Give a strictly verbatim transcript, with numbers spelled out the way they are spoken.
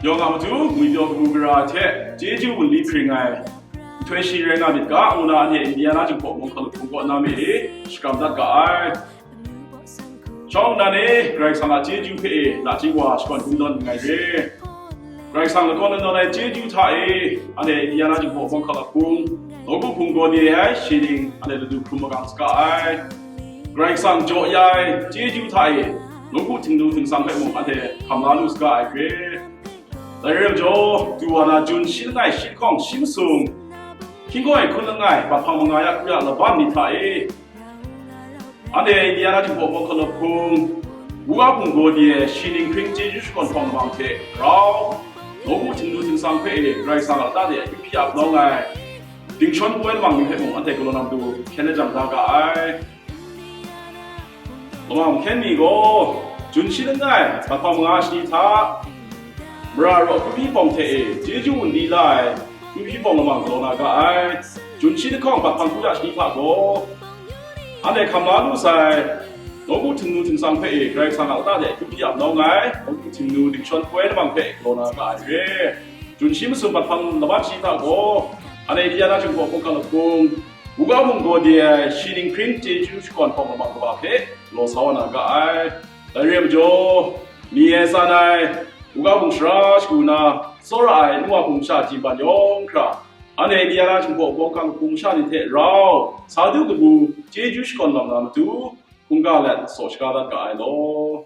Yawng a matu ngwipyaw kabu gara hte chyeju wunli hpring ai nhtoi shi rai nga myit ga, ngu na anhte Indiana Jinghpaw Mawng Hkalup Hpung kaw na mi e shakram dat ga ai. Shawng nnan e, Karai Kasang a chyeju hpe e nachying wa shakawn kungdawn nngai re. Karai Kasang lakawn lanawn ai chyeju hta e, anhte Indiana Jinghpaw Mawng Hkalup Hpung, nawku hpung gaw de ai shi ning anhte ladu hkrum magang saga ai. Karai Kasang jaw ya ai chyeju hta e, nawku htingnu htingsang hpe mung anhte hkam la lu saga ai hpe, dai re ai majaw, du wa na Jun shi langai shi lahkawng shi masum, hkying gaw ai hkun langai bat hpang manga ya kru ya laban ni hta e, anhte Indiana Jinghpaw Mawng Hkalup Hpung, Buga Hpung gaw de ai shi ning hpring chyeju shakawn hpawng lamang hte rau, nawku htingnu htingsang hpe e Karai Kasang a lata de akyu hpyi ap nawng ai dingshawng poi lamang ni hpe mung anhte galaw na matu hkyen lajang da ga ai. Lamang hkyen mi gaw, Jun shi langai bat hpang manga shani hta, mara raw hkruhpyi hpawng hte e chyeju wunli la ai hkruhpyi hpawng lamang galaw na ga ai. Jun shi lahkawng bat hpang kru ya shani hta gaw, anhte hkam la lu sai, nawku htingnu htingsang hpe e Karai Kasang a lata de akyu hpyi ap nawng ai nawku htingnu dingshawng poi lamang hpe galaw na ga ai re. Jun shi masum bat hpang laban shani hta gaw, anhte Indiana Jinghpaw Mawng Hkalup Hpung, Buga Hpung gaw de ai shi ning hpring chyeju shakawn hpawng lamang kaba hpe galaw sa wa na ga ai. Dai re ai majaw, mi ai tsan ai, Buga Hpung shara shagu na, tsawra ai Nu Wa Hpung sha ji ban yawng hkra, anhte Indiana Jinghpaw Mawng Hkalup Hpung sha ni hte rau sa du kabu chyeju shakawn lam na matu, hkungga let saw shaga dat ga ai law.